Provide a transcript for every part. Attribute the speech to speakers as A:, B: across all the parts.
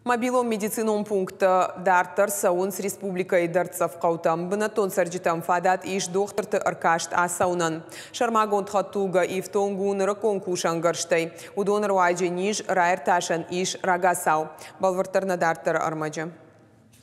A: Мобилон медицинон пункттӕ дарддӕр цӕуынц республикӕйы дӕрддзӕф хъӕутӕм. Бынӕттон цӕрджытӕм фадат ис дохтырты ӕркаст ацӕуынӕн. Сӕрмагонд хӕдтулгӕ ифтонг у нырыккон кусӕнгӕрзтӕй. Уыдон руаджы низ раиртасӕн ис рагацау. Бӕлвырддӕр нӕ дарддӕры ӕрмӕджы.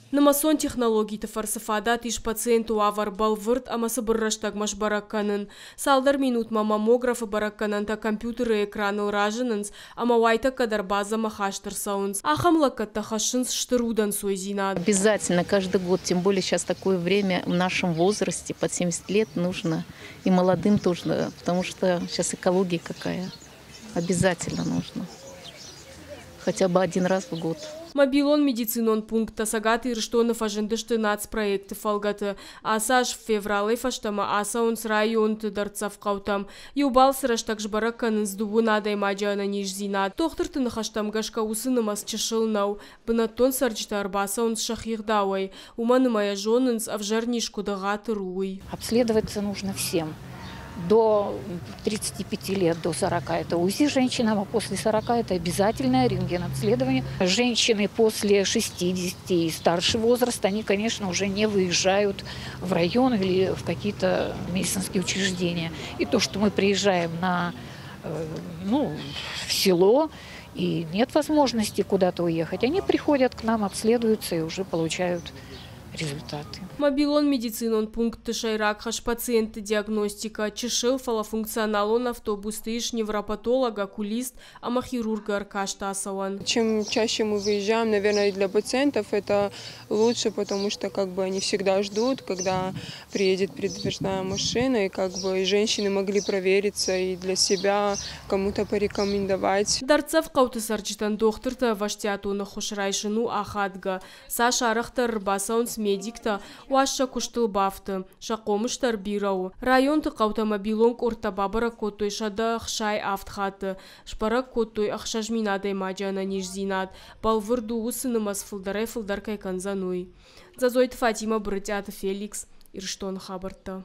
B: Нымӕцон технологиты фӕрцы фадат ис пациенты уавӕр бӕлвырд ӕмӕ цыбыр рӕстӕгмӕ сбӕрӕг кӕнын. Цалдӕр минутмӕ маммографы бӕрӕггӕнӕнтӕ компьютеры экраныл разынынц ӕмӕ уайтӕккӕ дӕр базӕмӕ хаст ӕрцӕуынц. Ахӕм лӕггӕдтӕ хӕссынц стыр удӕнцойдзинад.
C: Обязательно каждый год, тем более сейчас такое время в нашем возрасте, под 70 лет нужно, и молодым тоже, потому что сейчас экология какая. Обязательно нужно. Хотя бы один раз в год.
B: Мобилон медицинон пункттӕ Цӕгат Ирыстоны фӕзындысты нацпроекты фӕлгӕты. Ацы аз февралӕй фӕстӕмӕ ацӕуынц районты дӕрддзӕф хъӕутӕм. Иу балцы рӕстӕг сбӕрӕг кӕнынц дыууын адӕймаджы ӕнӕниздзинад. Дохтырты ныхӕстӕм гӕсгӕ уыцы нымӕц чысыл нӕу. Бынӕттон цӕрджытӕ ӕрбацӕуынц сӕхи гъдауӕй. Уымӕн ӕмӕ йӕ зонынц, ӕвзӕр низ куыд ӕгъатыр у, уый.
D: Обследоваться нужно всем. До 35 лет, до 40 это УЗИ женщинам, а после 40 это обязательное рентген-обследование. Женщины после 60 и старше возраста, они, конечно, уже не выезжают в район или в какие-то медицинские учреждения. И то, что мы приезжаем ну, в село, и нет возможности куда-то уехать, они приходят к нам, обследуются и уже получают результаты.
B: Мобилон медицинон пунктты сӕйраг хӕс пациентты диагностикӕ. Чысыл, фӕлӕ функционалон автобусты ис невропатолог, окулист ӕмӕ хирургы ӕркаст ацӕуӕн.
E: Чем чаще мы выезжаем, наверное, и для пациентов это лучше, потому что как бы они всегда ждут, когда приедет передвижная машина, и как бы и женщины могли провериться и для себя кому-то порекомендовать.
B: Дӕрддзӕф хъӕуты цӕрджытӕн дохтырты ӕвӕстиатон ӕххуыс райсын у ахадгӕ. Цас арӕхдӕр ӕрбацӕуынц медиктӕ, уас сӕ куыстыл бафты. Сӕ хъомыс дӕр бирӕ у. Районты хъӕутӕ мобилон къордтӕ бабӕрӕг кодтой 167 хатты. Сбӕрӕг кодтой 6000 адӕймаджы ӕнӕниздзинад. Бӕлвырд у, уыцы нымӕц фылдӕрӕй-фылдӕр кӕй кӕндзӕн, уый. Дзӕдзойты Фатимӕ, Брытъиаты Феликс, Ирыстоны хабӕрттӕ.